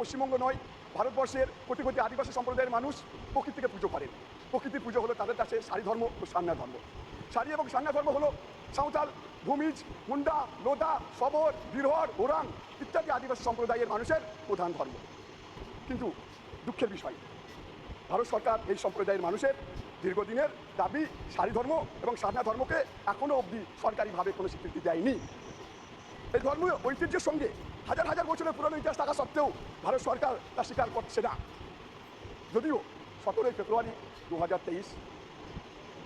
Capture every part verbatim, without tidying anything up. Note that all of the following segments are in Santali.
পশ্চিমবঙ্গ নয়, ভারতবর্ষের কোটি কোটি আদিবাসী সম্প্রদায়ের মানুষ প্রকৃতিকে পুজো করেন। প্রকৃতির পুজো হলো তাদের কাছে সারি ধর্ম ও সারনা ধর্ম। সারি এবং সারনা ধর্ম হলো সাঁওতাল, ভূমিজ, মুন্ডা, লোদা, সবর, বিরহর, ওরাং ইত্যাদি আদিবাসী সম্প্রদায়ের মানুষের প্রধান ধর্ম। কিন্তু দুঃখের বিষয়, ভারত সরকার এই সম্প্রদায়ের মানুষের দীর্ঘদিনের দাবি সারি ধর্ম এবং সারনা ধর্মকে এখনও অবধি সরকারিভাবে কোনো স্বীকৃতি দেয়নি। এই ধর্মীয় ঐতিহ্যের সঙ্গে হাজার হাজার বছরের পুরনো ইতিহাস থাকা সত্ত্বেও ভারত সরকার তা স্বীকার করছে না। যদিও সতেরোই ফেব্রুয়ারি দু হাজার তেইশ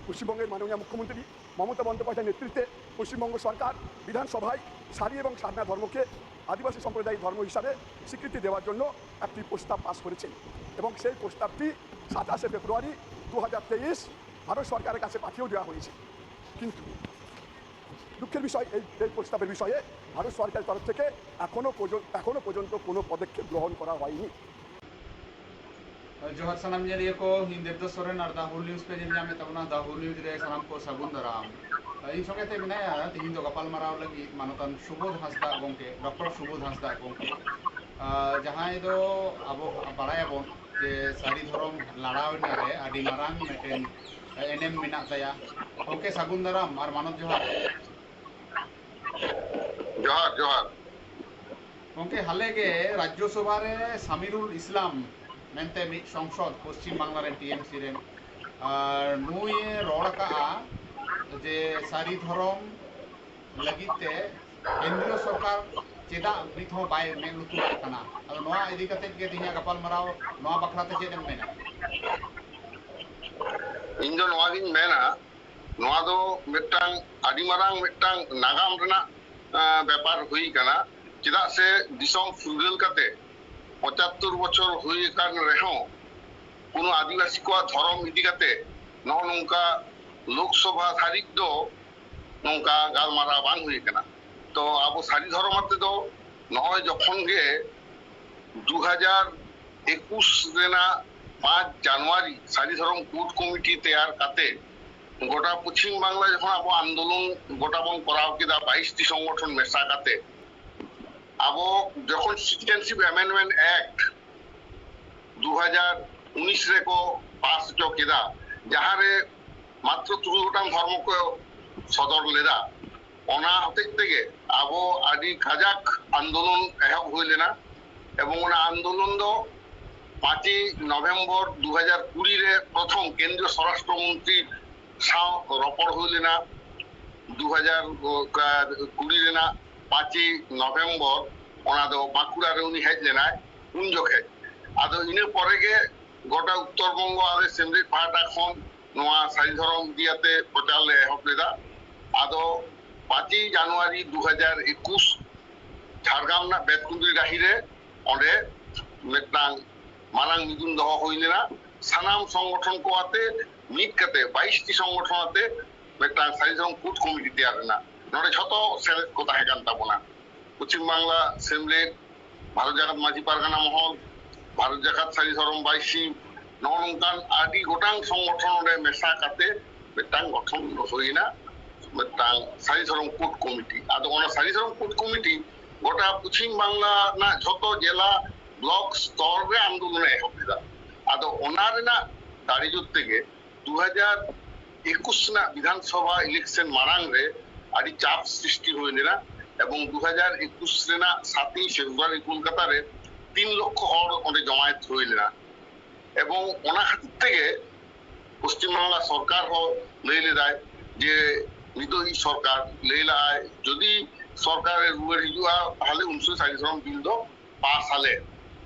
পশ্চিমবঙ্গের মাননীয় মুখ্যমন্ত্রী মমতা বন্দ্যোপাধ্যায়ের নেতৃত্বে পশ্চিমবঙ্গ সরকার বিধানসভায় সারি এবং সারনা ধর্মকে আদিবাসী সম্প্রদায়ের ধর্ম হিসাবে স্বীকৃতি দেওয়ার জন্য একটি প্রস্তাব পাস করেছেন এবং সেই প্রস্তাবটি সাতাশে ফেব্রুয়ারি দু হাজার তেইশ ভারত সরকারের কাছে পাঠিয়েও দেওয়া হয়েছে। কিন্তু দুঃখের বিষয়, এই এই প্রস্তাবের বিষয়ে ভারত সরকারের তরফ থেকে এখনো পর্যন্ত এখনো পর্যন্ত কোনো পদক্ষেপ গ্রহণ করা হয়নি। ᱡᱚᱦᱟᱨ ᱥᱟᱱᱟᱢ ᱧᱮᱞᱤᱭᱟᱹ ᱠᱚ, ᱤᱧ ᱫᱮᱵᱫᱟᱥ ᱥᱚᱨᱮᱱ ᱟᱨ ᱫᱟ ᱦᱩᱞ ᱱᱤᱭᱩᱡᱽ ᱯᱮ ᱧᱮᱞ ᱧᱟᱢᱮᱫ ᱛᱟᱵᱚᱱᱟ᱾ ᱫᱟ ᱦᱩᱞ ᱱᱤᱭᱩᱡᱽ ᱨᱮ ᱥᱟᱱᱟᱢ ᱠᱚ ᱥᱟᱹᱜᱩᱱ ᱫᱟᱨᱟᱢ᱾ ᱤᱧ ᱥᱚᱸᱜᱮ ᱛᱮ ᱢᱮᱱᱟᱭᱟ ᱛᱤᱦᱤᱧ ᱫᱚ ᱜᱟᱯᱟᱞ ᱢᱟᱨᱟᱣ ᱞᱟᱹᱜᱤᱫ ᱢᱟᱱᱚᱛᱟᱱ ᱥᱩᱵᱳᱫᱷ ᱦᱟᱸᱥᱫᱟ ᱜᱚᱢᱠᱮ, ᱰᱚᱠᱴᱚᱨ ᱥᱩᱵᱳᱫᱷ ᱦᱟᱸᱥᱫᱟ ᱜᱚᱢᱠᱮ, ᱟᱨ ᱡᱟᱦᱟᱸᱭ ᱫᱚ ᱟᱵᱚ ᱵᱟᱲᱟᱭᱟᱵᱚᱱ ᱡᱮ ᱥᱟᱹᱨᱤ ᱫᱷᱚᱨᱚᱢ ᱞᱟᱲᱟᱣ ᱨᱮ ᱟᱹᱰᱤ ᱢᱟᱨᱟᱝ ᱢᱤᱫᱴᱮᱱ ᱮᱱᱮᱢ ᱢᱮᱱᱟᱜ ᱛᱟᱭᱟ᱾ ᱜᱚᱢᱠᱮ, ᱥᱟᱹᱜᱩᱱ ᱫᱟᱨᱟᱢ ᱟᱨ ᱢᱟᱱᱚᱛ ᱡᱚᱦᱟᱨ᱾ ᱡᱚᱦᱟᱨ ᱡᱚᱦᱟᱨ᱾ ᱜᱚᱢᱠᱮ, ᱦᱟᱞᱮ ᱜᱮ ᱨᱟᱡᱽᱡᱚ ᱥᱚᱵᱷᱟ ᱨᱮ ᱥᱟᱢᱤᱨᱩᱞ ᱤᱥᱞᱟᱢ ᱢᱮᱱᱛᱮ ᱢᱤᱫ ᱥᱚᱝᱥᱚᱫ ᱯᱚᱥᱪᱤᱢ ᱵᱟᱝᱞᱟ ᱨᱮᱱ ᱴᱤ ᱮᱢ ᱥᱤ ᱨᱮᱱ, ᱟᱨ ᱱᱩᱭᱮ ᱨᱚᱲ ᱟᱠᱟᱜᱼᱟ ᱡᱮ ᱥᱟᱹᱨᱤ ᱫᱷᱚᱨᱚᱢ ᱞᱟᱹᱜᱤᱫ ᱛᱮ ᱠᱮᱱᱫᱨᱤᱭᱚ ᱥᱚᱨᱠᱟᱨ ᱪᱮᱫᱟᱜ ᱱᱤᱛ ᱦᱚᱸ ᱵᱟᱭ ᱢᱮᱫ ᱞᱩᱛᱩᱨᱟᱜ ᱠᱟᱱᱟ? ᱟᱫᱚ ᱱᱚᱣᱟ ᱤᱫᱤ ᱠᱟᱛᱮ ᱜᱮ ᱛᱮᱦᱮᱧᱟᱜ ᱜᱟᱯᱟᱞ ᱢᱟᱨᱟᱣ, ᱱᱚᱣᱟ ᱵᱟᱠᱷᱨᱟ ᱛᱮ ᱪᱮᱫ ᱮᱢ ᱢᱮᱱᱟ? ᱤᱧ ᱫᱚ ᱱᱚᱣᱟ ᱜᱤᱧ ᱢᱮᱱᱟ, ᱱᱚᱣᱟ ᱫᱚ ᱢᱤᱫᱴᱟᱝ ᱟᱹᱰᱤ ᱢᱟᱨᱟᱝ ᱢᱤᱫᱴᱟᱝ ᱱᱟᱜᱟᱢ ᱨᱮᱱᱟᱜ ᱟᱸ, ᱵᱮᱯᱟᱨ ᱦᱩᱭ ᱠᱟᱱᱟ᱾ ᱪᱮᱫᱟᱜ ᱥᱮ ᱫᱤᱥᱚᱢ ᱯᱷᱩᱨᱜᱟᱹᱞ ᱠᱟᱛᱮ ᱯᱚᱸᱪᱟᱛᱛᱳᱨ ᱵᱚᱪᱷᱚᱨ ᱦᱩᱭ ᱟᱠᱟᱱ ᱨᱮᱦᱚᱸ ᱠᱳᱱᱳ ᱟᱹᱫᱤᱵᱟᱹᱥᱤ ᱠᱚᱣᱟᱜ ᱫᱷᱚᱨᱚᱢ ᱤᱫᱤ ᱠᱟᱛᱮ ᱱᱚᱜᱼᱚ ᱱᱚᱝᱠᱟ ᱞᱳᱠᱥᱚᱵᱷᱟ ᱫᱷᱟᱹᱨᱤᱡ ᱫᱚ ᱱᱚᱝᱠᱟ ᱜᱟᱞᱢᱟᱨᱟᱣ ᱵᱟᱝ ᱦᱩᱭ ᱟᱠᱟᱱᱟ᱾ ᱛᱚ ᱟᱵᱚ ᱥᱟᱹᱨᱤ ᱫᱷᱚᱨᱚᱢ ᱟᱛᱮ ᱫᱚ ᱱᱚᱜᱼᱚᱭ ᱡᱚᱠᱷᱚᱱ ᱜᱮ ᱫᱩ ᱦᱟᱡᱟᱨ ᱮᱠᱩᱥ ᱨᱮᱱᱟᱜ ᱯᱟᱸᱪ ᱡᱟᱱᱩᱣᱟᱨᱤ ᱥᱟᱹᱨᱤ ᱫᱷᱚᱨᱚᱢ ᱠᱳᱰ ᱠᱚᱢᱤᱴᱤ ᱛᱮᱭᱟᱨ ᱠᱟᱛᱮ ᱜᱚᱴᱟ ᱯᱚᱪᱷᱤᱢ ᱵᱟᱝᱞᱟ ᱡᱚᱠᱷᱚᱱ ᱟᱵᱚ ᱟᱱᱫᱳᱞᱚᱱ ᱜᱚᱴᱟ ᱵᱚᱱ ᱠᱚᱨᱟᱣ ᱠᱮᱫᱟ ᱵᱟᱭᱤᱥ ᱴᱤ ᱥᱚᱝᱜᱚᱴᱷᱚᱱ ᱢᱮᱥᱟ ᱠᱟᱛᱮ, ᱟᱵᱚ ᱡᱚᱠᱷᱚᱱ ᱥᱤᱴᱤᱡᱮᱱᱥᱤᱯ ᱮᱢᱮᱱᱰᱢᱮᱱᱴ ᱮᱠᱴ ᱫᱩ ᱦᱟᱡᱟᱨ ᱩᱱᱤᱥ ᱨᱮᱠᱚ ᱯᱟᱥ ᱦᱚᱪᱚ ᱠᱮᱫᱟ, ᱡᱟᱦᱟᱸᱨᱮ ᱢᱟᱛᱨᱚ ᱛᱩᱨᱩᱭ ᱜᱚᱴᱟᱝ ᱫᱷᱚᱨᱢᱚ ᱠᱚ ᱥᱚᱫᱚᱨ ᱞᱮᱫᱟ, ᱚᱱᱟ ᱦᱚᱛᱮᱡ ᱛᱮᱜᱮ ᱟᱵᱚ ᱟᱹᱰᱤ ᱠᱟᱡᱟᱠ ᱟᱱᱫᱳᱞᱚᱱ ᱮᱦᱚᱵ ᱦᱩᱭ ᱞᱮᱱᱟ᱾ ᱮᱵᱚᱝ ᱚᱱᱟ ᱟᱱᱫᱳᱞᱚᱱ ᱫᱚ ᱯᱟᱸᱪᱮᱭ ᱱᱚᱵᱷᱮᱢᱵᱚᱨ ᱫᱩ ᱦᱟᱡᱟᱨ ᱠᱩᱲᱤ ᱨᱮ ᱯᱨᱚᱛᱷᱚᱢ ᱠᱮᱱᱫᱨᱤᱭᱚ ᱥᱚᱨᱟᱥᱴᱨᱚ ᱢᱚᱱᱛᱨᱤ ᱥᱟᱶ ᱨᱚᱯᱚᱲ ᱦᱩᱭ ᱞᱮᱱᱟ᱾ ᱫᱩ ᱦᱟᱡᱟᱨ ᱠᱩᱲᱤ ᱨᱮᱱᱟᱜ ᱯᱟᱸᱪᱮᱭ ᱱᱚᱵᱷᱮᱢᱵᱚᱨ, ᱚᱱᱟ ᱫᱚ ᱵᱟᱸᱠᱩᱲᱟ ᱨᱮ ᱩᱱᱤ ᱦᱮᱡ ᱞᱮᱱᱟᱭ ᱩᱱ ᱡᱚᱠᱷᱮᱡ᱾ ᱟᱫᱚ ᱤᱱᱟᱹ ᱯᱚᱨᱮ ᱜᱮ ᱜᱚᱴᱟ ᱩᱛᱛᱚᱨ ᱵᱚᱝᱜᱚ ᱟᱞᱮ ᱥᱮᱢᱞᱮᱫ ᱯᱟᱦᱴᱟ ᱠᱷᱚᱱ ᱱᱚᱣᱟ ᱥᱟᱹᱨᱤ ᱫᱷᱚᱨᱚᱢ ᱤᱫᱤ ᱟᱛᱮ ᱯᱨᱚᱪᱟᱨ ᱞᱮ ᱮᱦᱚᱵ ᱞᱮᱫᱟ᱾ ᱟᱫᱚ ᱯᱟᱸᱪᱮᱭ ᱡᱟᱱᱩᱣᱟᱨᱤ ᱫᱩ ᱦᱟᱡᱟᱨ ᱮᱠᱩᱥ ᱡᱷᱟᱲᱜᱨᱟᱢ ᱨᱮᱱᱟᱜ ᱵᱮᱛᱠᱩᱸᱫᱽᱨᱤ ᱰᱟᱹᱦᱤ ᱨᱮ ᱚᱸᱰᱮ ᱢᱤᱫᱴᱟᱝ ᱢᱟᱨᱟᱝ ᱢᱤᱫᱩᱱ ᱫᱚᱦᱚ ᱦᱩᱭ ᱞᱮᱱᱟ᱾ ᱥᱟᱱᱟᱢ ᱥᱚᱝᱜᱚᱴᱷᱚᱱ ᱠᱚ ᱟᱛᱮ ᱢᱤᱫ ᱠᱟᱛᱮ ᱵᱟᱭᱤᱥ ᱴᱤ ᱥᱚᱝᱜᱚᱴᱷᱚᱱ ᱟᱛᱮ ᱢᱤᱫᱴᱟᱝ ᱥᱟᱹᱨᱤ ᱫᱷᱚᱨᱚᱢ ᱠᱳᱰ ᱠᱚᱢᱤᱴᱤ ᱛᱮᱭᱟᱨ ᱞᱮᱱᱟ᱾ ᱱᱚᱰᱮ ᱡᱷᱚᱛᱚ ᱥᱮᱞᱮᱫ ᱠᱚ ᱛᱟᱦᱮᱸ ᱠᱟᱱ ᱛᱟᱵᱚᱱᱟ᱾ ᱯᱚᱪᱷᱤᱢ ᱵᱟᱝᱞᱟ ᱥᱮᱢᱞᱮᱫ, ᱵᱷᱟᱨᱚᱛ ᱡᱟᱠᱟᱛ ᱢᱟᱹᱡᱷᱤ ᱯᱟᱨᱜᱟᱱᱟ ᱢᱚᱦᱚᱞ, ᱵᱷᱟᱨᱚᱛ ᱡᱟᱠᱟᱛ ᱥᱟᱹᱨᱤ ᱫᱷᱚᱨᱚᱢ ᱵᱟᱭᱥᱤ, ᱱᱚᱜᱼᱚ ᱱᱚᱝᱠᱟᱱ ᱟᱹᱰᱤ ᱜᱚᱴᱟᱝ ᱥᱚᱝᱜᱚᱴᱷᱚᱱ ᱚᱸᱰᱮ ᱢᱮᱥᱟ ᱠᱟᱛᱮ ᱢᱤᱫᱴᱟᱝ ᱜᱚᱴᱷᱚᱱ ᱦᱩᱭᱱᱟ, ᱢᱤᱫᱴᱟᱝ ᱥᱟᱹᱨᱤ ᱫᱷᱚᱨᱚᱢ ᱠᱳᱰ ᱠᱚᱢᱤᱴᱤ᱾ ᱟᱫᱚ ᱚᱱᱟ ᱥᱟᱹᱨᱤ ᱫᱷᱚᱨᱚᱢ ᱠᱳᱰ ᱠᱚᱢᱤᱴᱤ ᱜᱚᱴᱟ ᱯᱚᱪᱷᱤᱢ ᱵᱟᱝᱞᱟ ᱨᱮᱱᱟᱜ ᱡᱷᱚᱛᱚ ᱡᱮᱞᱟ, ᱵᱞᱚᱠ ᱥᱛᱚᱨ ᱨᱮ ᱟᱱᱫᱳᱞᱚᱱ ᱮ ᱮᱦᱚᱵ ᱞᱮᱫᱟ᱾ ᱟᱫᱚ ᱚᱱᱟ ᱨᱮᱱᱟᱜ ᱫᱟᱲᱮ ᱡᱳᱨ ᱛᱮᱜᱮ ᱫᱩ ᱦᱟᱡᱟᱨ ᱮᱠᱩᱥ ᱨᱮᱱᱟᱜ ᱵᱤᱫᱷᱟᱱ ᱥᱚᱵᱷᱟ ᱤᱞᱮᱠᱥᱚᱱ ᱢᱟᱲᱟᱝ ᱨᱮ ᱟᱹᱰᱤ ᱪᱟᱯ ᱥᱨᱤᱥᱴᱤ ᱦᱩᱭ ᱞᱮᱱᱟ ᱮᱵᱚᱝ ᱫᱩ ᱦᱟᱡᱟᱨ ᱮᱠᱩᱥ ᱨᱮᱱᱟᱜ ᱥᱟᱛᱮᱭ ᱯᱷᱮᱵᱽᱨᱩᱣᱟᱨᱤ ᱠᱳᱞᱠᱟᱛᱟ ᱨᱮ ᱛᱤᱱ ᱞᱚᱠᱷᱚ ᱦᱚᱲ ᱚᱸᱰᱮ ᱡᱚᱢᱟᱭᱮᱛ ᱦᱩᱭ ᱞᱮᱱᱟ᱾ ᱮᱵᱚᱝ ᱚᱱᱟ ᱠᱷᱟᱹᱛᱤᱨ ᱛᱮᱜᱮ ᱯᱚᱥᱪᱤᱢ ᱵᱟᱝᱞᱟ ᱥᱚᱨᱠᱟᱨ ᱦᱚᱸ ᱞᱟᱹᱭ ᱞᱮᱫᱟᱭ ᱡᱮ ᱱᱤᱛᱚᱜ ᱤᱡ ᱥᱚᱨᱠᱟᱨ ᱞᱟᱹᱭ ᱞᱟᱜᱼᱟᱭ, ᱡᱩᱫᱤ ᱥᱚᱨᱠᱟᱨ ᱮ ᱨᱩᱣᱟᱹᱲ ᱦᱤᱡᱩᱜᱼᱟ, ᱛᱟᱦᱞᱮ ᱩᱱ ᱥᱚᱢᱚᱭ ᱥᱟᱹᱨᱤ ᱫᱷᱚᱨᱚᱢ ᱵᱤᱞ ᱫᱚ ᱯᱟᱥ ᱟᱞᱮ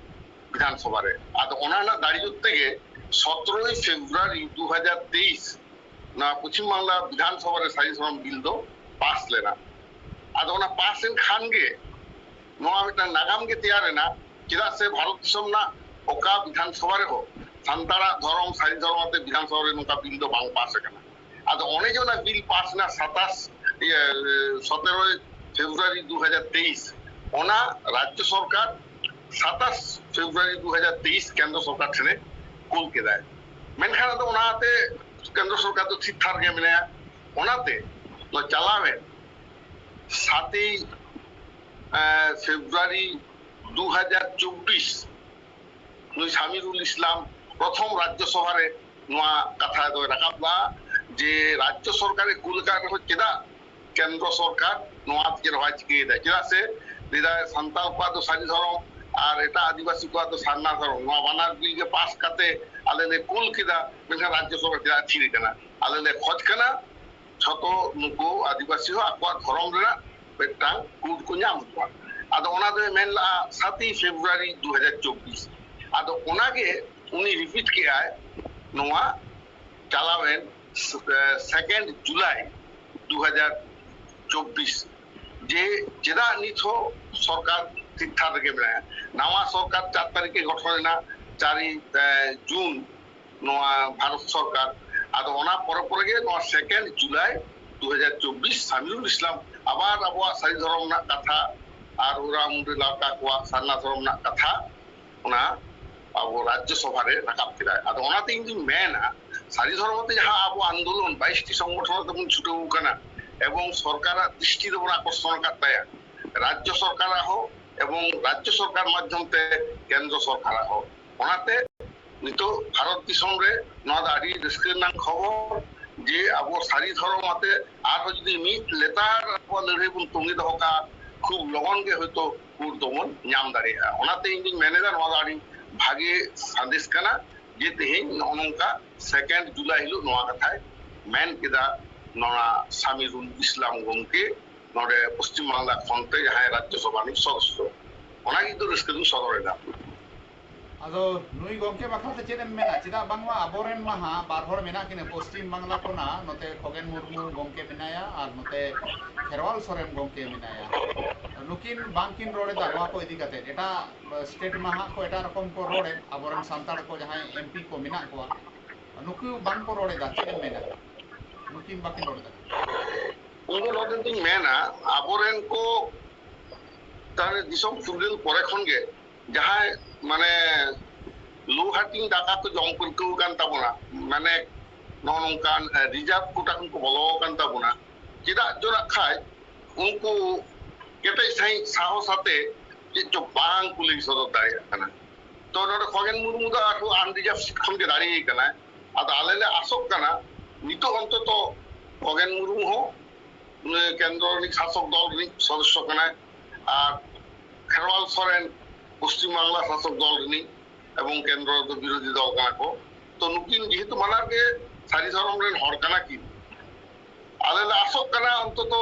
ᱵᱤᱫᱷᱟᱱ ᱥᱚᱵᱷᱟ ᱨᱮ᱾ ᱟᱫᱚ ᱚᱱᱟ ᱨᱮᱱᱟᱜ ᱫᱟᱲᱮ ᱡᱳᱨ ᱛᱮᱜᱮ ᱥᱚᱛᱨᱚᱭ ᱯᱷᱮᱵᱽᱨᱩᱣᱟᱨᱤ ᱫᱩ ᱦᱟᱡᱟᱨ ᱛᱮᱭᱤᱥ ᱱᱚᱣᱟ ᱯᱚᱪᱷᱤᱢ ᱵᱟᱝᱞᱟ ᱵᱤᱫᱷᱟᱱ ᱥᱚᱵᱷᱟ ᱨᱮ ᱥᱟᱹᱨᱤ ᱫᱷᱚᱨᱚᱢ ᱵᱤᱞ ᱫᱚ ᱯᱟᱥ ᱞᱮᱱᱟ᱾ ᱟᱫᱚ ᱚᱱᱟ ᱯᱟᱥ ᱮᱱ ᱠᱷᱟᱱ ᱜᱮ ᱱᱚᱣᱟ ᱢᱤᱫᱴᱟᱝ ᱱᱟᱜᱟᱢ ᱜᱮ ᱛᱮᱭᱟᱨ ᱮᱱᱟ᱾ ᱪᱮᱫᱟᱜ ᱥᱮ ᱵᱷᱟᱨᱚᱛ ᱫᱤᱥᱚᱢ ᱨᱮᱱᱟᱜ ᱚᱠᱟ ᱵᱤᱫᱷᱟᱱ ᱥᱚᱵᱷᱟ ᱨᱮᱦᱚᱸ ᱥᱟᱱᱛᱟᱲᱟᱜ ᱫᱷᱚᱨᱚᱢ, ᱥᱟᱹᱨᱤ ᱫᱷᱚᱨᱚᱢ ᱟᱛᱮ ᱵᱤᱫᱷᱟᱱ ᱥᱚᱵᱷᱟ ᱨᱮ ᱱᱚᱝᱠᱟ ᱵᱤᱞ ᱫᱚ ᱵᱟᱝ ᱯᱟᱥ ᱟᱠᱟᱱᱟ᱾ ᱟᱫᱚ ᱚᱱᱮ ᱡᱮ ᱚᱱᱟ ᱵᱤᱞ ᱯᱟᱥ ᱮᱱᱟ ᱥᱟᱛᱟᱥ, ᱤᱭᱟᱹ, ᱥᱚᱛᱮᱨᱚᱭ ᱯᱷᱮᱵᱽᱨᱩᱣᱟᱨᱤ ᱫᱩ ᱦᱟᱡᱟᱨ ᱛᱮᱭᱤᱥ, ᱚᱱᱟ ᱨᱟᱡᱽᱡᱚ ᱥᱚᱨᱠᱟᱨ ᱥᱟᱛᱟᱥ ᱯᱷᱮᱵᱽᱨᱩᱣᱟᱨᱤ ᱫᱩ ᱦᱟᱡᱟᱨ ᱛᱮᱭᱤᱥ ᱠᱮᱱᱫᱨᱚ ᱥᱚᱨᱠᱟᱨ ᱴᱷᱮᱱᱮ ᱠᱩᱞ ᱠᱮᱫᱟᱭ᱾ ᱢᱮᱱᱠᱷᱟᱱ ᱟᱫᱚ ᱚᱱᱟᱛᱮ ᱠᱮᱱᱫᱨᱚ ᱥᱚᱨᱠᱟᱨ ᱫᱚ ᱛᱷᱤᱨ ᱛᱷᱟᱨ ᱜᱮ ᱢᱮᱱᱟᱭᱟ᱾ ᱚᱱᱟᱛᱮ ᱱᱚᱣᱟ ᱪᱟᱞᱟᱣᱮᱱ ᱥᱟᱛᱮᱭ ᱯᱷᱮᱵᱽᱨᱩᱣᱟᱨᱤ ᱫᱩ ᱦᱟᱡᱟᱨ ᱪᱚᱵᱵᱤᱥ ᱱᱩᱭ ᱥᱟᱢᱤᱨᱩᱞ ᱤᱥᱞᱟᱢ ᱯᱨᱚᱛᱷᱚᱢ ᱨᱟᱡᱽᱡᱚ ᱥᱚᱵᱷᱟ ᱨᱮ ᱱᱚᱣᱟ ᱠᱟᱛᱷᱟ ᱫᱚᱭ ᱨᱟᱠᱟᱵ ᱞᱟᱜᱼᱟ ᱡᱮ ᱨᱟᱡᱽᱡᱚ ᱥᱚᱨᱠᱟᱨᱮ ᱠᱩᱞ ᱟᱠᱟᱫ ᱨᱮᱦᱚᱸ ᱪᱮᱫᱟᱜ ᱠᱮᱱᱫᱨᱚ ᱥᱚᱨᱠᱟᱨ ᱱᱚᱣᱟ ᱪᱮᱫ ᱦᱚᱸ ᱵᱟᱭ ᱪᱤᱠᱟᱹᱭᱮᱫᱟ? ᱪᱮᱫᱟᱜ ᱥᱮ ᱞᱟᱹᱭᱫᱟᱭ ᱥᱟᱱᱛᱟᱲ ᱠᱚᱣᱟᱜ ᱫᱚ ᱥᱟᱹᱨᱤ ᱫᱷᱚᱨᱚᱢ ᱟᱨ ᱮᱴᱟᱜ ᱟᱹᱫᱤᱵᱟᱹᱥᱤ ᱠᱚᱣᱟᱜ ᱫᱚ ᱥᱟᱨᱱᱟ ᱫᱷᱚᱨᱚᱢ, ᱱᱚᱣᱟ ᱵᱟᱱᱟᱨ ᱵᱤᱞ ᱜᱮ ᱯᱟᱥ ᱠᱟᱛᱮ ᱟᱞᱮ ᱞᱮ ᱠᱩᱞ ᱠᱮᱫᱟ, ᱢᱮᱱᱠᱷᱟᱱ ᱨᱟᱡᱽᱡᱚ ᱥᱚᱨᱠᱟᱨ ᱪᱮᱫᱟᱜ ᱛᱷᱤᱨ ᱠᱟᱱᱟ? ᱟᱞᱮ ᱞᱮ ᱠᱷᱚᱡᱽ ᱠᱟᱱᱟ ᱡᱷᱚᱛᱚ ᱱᱩᱠᱩ ᱟᱹᱫᱤᱵᱟᱹᱥᱤ ᱦᱚᱸ ᱟᱠᱚᱣᱟᱜ ᱫᱷᱚᱨᱚᱢ ᱨᱮᱱᱟᱜ ᱢᱤᱫᱴᱟᱝ ᱠᱳᱰ ᱠᱚ ᱧᱟᱢ ᱠᱚᱣᱟ᱾ ᱟᱫᱚ ᱚᱱᱟ ᱫᱚᱭ ᱢᱮᱱ ᱞᱟᱜᱼᱟ ᱥᱟᱛᱮᱭ ᱯᱷᱮᱵᱽᱨᱩᱣᱟᱨᱤ ᱫᱩ ᱦᱟᱡᱟᱨ ᱪᱚᱵᱵᱤᱥ᱾ ᱟᱫᱚ ᱚᱱᱟᱜᱮ ᱩᱱᱤ ᱨᱤᱯᱤᱴ ᱠᱮᱜᱼᱟᱭ ᱱᱚᱣᱟ ᱪᱟᱞᱟᱣᱮᱱ ᱥᱮᱠᱮᱱᱰ ᱡᱩᱞᱟᱭ ᱫᱩ ᱦᱟᱡᱟᱨ ᱪᱚᱵᱵᱤᱥ, ᱡᱮ ᱪᱮᱫᱟᱜ ᱱᱤᱛ ᱦᱚᱸ ᱥᱚᱨᱠᱟᱨ ᱛᱷᱤᱨ ᱛᱷᱟᱨ ᱨᱮᱜᱮ ᱢᱮᱱᱟᱭᱟ᱾ ᱱᱟᱣᱟ ᱥᱚᱨᱠᱟᱨ ᱪᱟᱨ ᱛᱟᱹᱨᱤᱠᱷᱮ ᱜᱚᱴᱷᱚᱱ ᱮᱱᱟ, ᱪᱟᱨᱮᱭ ᱡᱩᱱ ᱱᱚᱣᱟ ᱵᱷᱟᱨᱚᱛ ᱥᱚᱨᱠᱟᱨ᱾ ᱟᱫᱚ ᱚᱱᱟ ᱯᱚᱨᱮ ᱯᱚᱨᱮ ᱜᱮ ᱱᱚᱣᱟ ᱥᱮᱠᱮᱱᱰ ᱡᱩᱞᱟᱭ ᱫᱩ ᱦᱟᱡᱟᱨ ᱪᱚᱵᱵᱤᱥ ᱥᱟᱢᱤᱨᱩᱞ ᱤᱥᱞᱟᱢ ᱟᱵᱟᱨ ᱟᱵᱚᱣᱟᱜ ᱥᱟᱹᱨᱤ ᱫᱷᱚᱨᱚᱢ ᱨᱮᱱᱟᱜ ᱠᱟᱛᱷᱟ ᱟᱨ ᱳᱨᱟᱣ ᱢᱩᱱᱰᱟᱹ ᱞᱟᱣᱠᱟ ᱠᱚᱣᱟᱜ ᱥᱟᱨᱱᱟ ᱫᱷᱚᱨᱚᱢ ᱨᱮᱱᱟᱜ ᱠᱟᱛᱷᱟ ᱚᱱᱟ ᱟᱵᱚ ᱨᱟᱡᱽᱡᱚ ᱥᱚᱵᱷᱟ ᱨᱮ ᱨᱟᱠᱟᱵ ᱠᱮᱫᱟᱭ᱾ ᱟᱫᱚ ᱚᱱᱟᱛᱮ ᱤᱧ ᱫᱩᱧ ᱢᱮᱱᱟ ᱥᱟᱹᱨᱤ ᱫᱷᱚᱨᱚᱢ ᱛᱮ ᱡᱟᱦᱟᱸ ᱟᱵᱚ ᱟᱱᱫᱳᱞᱚᱱ ᱵᱟᱭᱤᱥ ᱴᱤ ᱥᱚᱝᱜᱚᱴᱷᱚᱱ ᱛᱮᱵᱚᱱ ᱪᱷᱩᱴᱟᱹᱣ ᱟᱠᱟᱱᱟ ᱮᱵᱚᱝ ᱥᱚᱨᱠᱟᱨᱟᱜ ᱫᱨᱤᱥᱴᱤ ᱫᱚᱵᱚᱱ ᱟᱠᱚᱨᱥᱚᱱ ᱟᱠᱟᱫ ᱛᱟᱭᱟ, ᱨᱟᱡᱽᱡᱚ ᱥᱚᱨᱠᱟᱨᱟᱜ ᱦᱚᱸ ᱮᱵᱚᱝ ᱨᱟᱡᱽᱡᱚ ᱥᱚᱨᱠᱟᱨ ᱢᱟᱫᱽᱫᱷᱚᱢ ᱛᱮ ᱠᱮᱱᱫᱨᱚ ᱥᱚᱨᱠᱟᱨᱟᱜ ᱦᱚᱸ᱾ ᱚᱱᱟᱛᱮ ᱱᱤᱛᱚᱜ ᱵᱷᱟᱨᱚᱛ ᱫᱤᱥᱚᱢ ᱨᱮ ᱱᱚᱣᱟ ᱫᱚ ᱟᱹᱰᱤ ᱨᱟᱹᱥᱠᱟᱹ ᱨᱮᱱᱟᱜ ᱠᱷᱚᱵᱚᱨ ᱡᱮ ᱟᱵᱚ ᱥᱟᱹᱨᱤ ᱫᱷᱚᱨᱚᱢ ᱟᱛᱮ ᱟᱨᱦᱚᱸ ᱡᱩᱫᱤ ᱢᱤᱫ ᱞᱮᱛᱟᱲ ᱟᱵᱚᱣᱟᱜ ᱞᱟᱹᱲᱦᱟᱹᱭ ᱵᱚᱱ ᱛᱚᱸᱜᱮ ᱫᱚᱦᱚ ᱠᱟᱜᱼᱟ, ᱠᱷᱩᱵ ᱞᱚᱜᱚᱱ ᱜᱮ ᱦᱚᱭᱛᱳ ᱠᱳᱰ ᱫᱚᱵᱚᱱ ᱧᱟᱢ ᱫᱟᱲᱮᱭᱟᱜᱼᱟ᱾ ᱚᱱᱟᱛᱮ ᱤᱧ ᱫᱩᱧ ᱢᱮᱱ ᱮᱫᱟ ᱱᱚᱣᱟ ᱫᱚ ᱟᱹᱰᱤ ᱵᱷᱟᱜᱮ ᱥᱟᱸᱫᱮᱥ ᱠᱟᱱᱟ ᱡᱮ ᱛᱮᱦᱮᱧ ᱱᱚᱜᱼᱚ ᱱᱚᱝᱠᱟ ᱥᱮᱠᱮᱱᱰ ᱡᱩᱞᱟᱭ ᱦᱤᱞᱳᱜ ᱱᱚᱣᱟ ᱠᱟᱛᱷᱟᱭ ᱢᱮᱱ ᱠᱮᱫᱟ ᱱᱚᱣᱟ ᱥᱟᱢᱤᱨᱩᱞ ᱤᱥᱞᱟᱢ ᱜᱚᱢᱠᱮ ᱱᱚᱰᱮ ᱯᱚᱥᱪᱤᱢ ᱵᱟᱝᱞᱟ ᱠᱷᱚᱱ ᱛᱮ ᱡᱟᱦᱟᱸᱭ ᱨᱟᱡᱽᱡᱚ ᱥᱚᱵᱷᱟ ᱨᱤᱱᱤᱡ ᱥᱚᱫᱚᱥᱥᱚ᱾ ᱚᱱᱟ ᱜᱮ ᱤᱧ ᱫᱚ ᱨᱟᱹᱥᱠᱟᱹ ᱫᱚᱧ ᱥᱚᱫᱚᱨ ᱮᱫᱟ᱾ ᱟᱫᱚ ᱱᱩᱭ ᱜᱚᱢᱠᱮ ᱵᱟᱠᱷᱨᱟ ᱛᱮ ᱪᱮᱫ ᱮᱢ ᱢᱮᱱᱟ? ᱪᱮᱫᱟᱜ ᱵᱟᱝᱢᱟ ᱟᱵᱚᱨᱮᱱ ᱢᱟ ᱦᱟᱸᱜ ᱵᱟᱨ ᱦᱚᱲ ᱢᱮᱱᱟᱜ ᱠᱤᱱᱟ ᱯᱚᱥᱪᱤᱢ ᱵᱟᱝᱞᱟ ᱠᱷᱚᱱᱟᱜ, ᱱᱚᱛᱮ ᱠᱷᱚᱜᱮᱱ ᱢᱩᱨᱢᱩ ᱜᱚᱢᱠᱮ ᱢᱮᱱᱟᱭᱟ ᱟᱨ ᱱᱚᱛᱮ ᱠᱷᱮᱨᱣᱟᱞ ᱥᱚᱨᱮᱱ ᱜᱚᱢᱠᱮ ᱢᱮᱱᱟᱭᱟ᱾ ᱱᱩᱠᱤᱱ ᱵᱟᱝᱠᱤᱱ ᱨᱚᱲ ᱮᱫᱟ ᱱᱚᱣᱟ ᱠᱚ ᱤᱫᱤ ᱠᱟᱛᱮ᱾ ᱮᱴᱟᱜ ᱥᱴᱮᱴ ᱢᱟ ᱦᱟᱸᱜ ᱠᱚ ᱮᱴᱟᱜ ᱨᱚᱠᱚᱢ ᱠᱚ ᱨᱚᱲᱮᱫ, ᱟᱵᱚᱨᱮᱱ ᱥᱟᱱᱛᱟᱲ ᱠᱚ ᱡᱟᱦᱟᱸᱭ ᱮᱢ ᱯᱤ ᱠᱚ ᱢᱮᱱᱟᱜ ᱠᱚᱣᱟ, ᱱᱩᱠᱩ ᱵᱟᱝ ᱠᱚ ᱨᱚᱲ ᱮᱫᱟ᱾ ᱪᱮᱫ ᱮᱢ ᱢᱮᱱᱟ? ᱱᱩᱠᱤᱱ ᱵᱟᱹᱠᱤᱱ ᱨᱚᱲ ᱮᱫᱟ᱾ ᱤᱧ ᱫᱚ ᱱᱚᱰᱮ ᱫᱚᱧ ᱢᱮᱱᱟ ᱟᱵᱚᱨᱮᱱ ᱠᱚ ᱛᱟᱦᱞᱮ ᱫᱤᱥᱚᱢ ᱯᱷᱩᱨᱜᱟᱹᱞ ᱯᱚᱨᱮ ᱠᱷᱚᱱ ᱜᱮ ᱡᱟᱦᱟᱸᱭ ᱢᱟᱱᱮ ᱞᱳ ᱦᱟᱹᱴᱤᱧ ᱫᱟᱠᱟ ᱠᱚ ᱡᱚᱢ ᱯᱟᱹᱨᱠᱟᱹᱣ ᱟᱠᱟᱱ ᱛᱟᱵᱚᱱᱟ, ᱢᱟᱱᱮ ᱱᱚᱜᱼᱚ ᱱᱚᱝᱠᱟᱱ ᱨᱤᱡᱟᱨᱵᱷ ᱠᱳᱴᱟ ᱠᱷᱚᱱ ᱠᱚ ᱵᱚᱞᱚ ᱟᱠᱟᱱ ᱛᱟᱵᱚᱱᱟ᱾ ᱪᱮᱫᱟᱜ ᱡᱚᱱᱟᱜ ᱠᱷᱟᱡ ᱩᱱᱠᱩ ᱠᱮᱴᱮᱡ ᱥᱟᱺᱦᱤᱡ ᱥᱟᱦᱚᱥ ᱟᱛᱮ ᱪᱮᱫ ᱪᱚ ᱵᱟᱝ ᱠᱚ ᱞᱟᱹᱭ ᱥᱚᱫᱚᱨ ᱫᱟᱲᱮᱭᱟᱜ ᱠᱟᱱᱟ᱾ ᱛᱚ ᱱᱚᱰᱮ ᱠᱷᱚᱜᱮᱱ ᱢᱩᱨᱢᱩ ᱫᱚ ᱟᱨᱦᱚᱸ ᱟᱱᱨᱤᱡᱟᱨᱵᱷ ᱥᱤᱴ ᱠᱷᱚᱱ ᱜᱮ ᱫᱟᱲᱮᱭ ᱠᱟᱱᱟᱭ᱾ ᱟᱫᱚ ᱟᱞᱮ ᱞᱮ ᱟᱥᱚᱜ ᱠᱟᱱᱟ ᱱᱤᱛᱚᱜ ᱚᱱᱛᱚᱛᱚ ᱠᱷᱚᱜᱮᱱ ᱢᱩᱨᱢᱩ ᱦᱚᱸ ᱩᱱᱤ ᱠᱮᱱᱫᱨᱚ ᱨᱤᱱᱤᱡ ᱥᱟᱥᱚᱠ ᱫᱚᱞ ᱨᱤᱱᱤᱡ ᱥᱚᱫᱚᱥᱥᱚ ᱠᱟᱱᱟᱭ, ᱟᱨ ᱠᱷᱮᱨᱣᱟᱞ ᱥᱚᱨᱮᱱ ᱯᱚᱥᱪᱤᱢ ᱵᱟᱝᱞᱟ ᱥᱟᱥᱚᱠ ᱫᱚᱞ ᱨᱤᱱᱤᱡ ᱮᱵᱚᱝ ᱠᱮᱱᱫᱨᱚ ᱨᱮᱫᱚ ᱵᱤᱨᱳᱫᱷᱤ ᱫᱚᱞ ᱠᱟᱱᱟ ᱠᱚ᱾ ᱛᱚ ᱱᱩᱠᱤᱱ ᱡᱮᱦᱮᱛᱩ ᱵᱟᱱᱟᱨ ᱜᱮ ᱥᱟᱹᱨᱤ ᱫᱷᱚᱨᱚᱢ ᱨᱮᱱ ᱦᱚᱲ ᱠᱟᱱᱟ ᱠᱤᱱ, ᱟᱞᱮ ᱞᱮ ᱟᱥᱚᱜ ᱠᱟᱱᱟ ᱚᱱᱛᱚᱛᱚ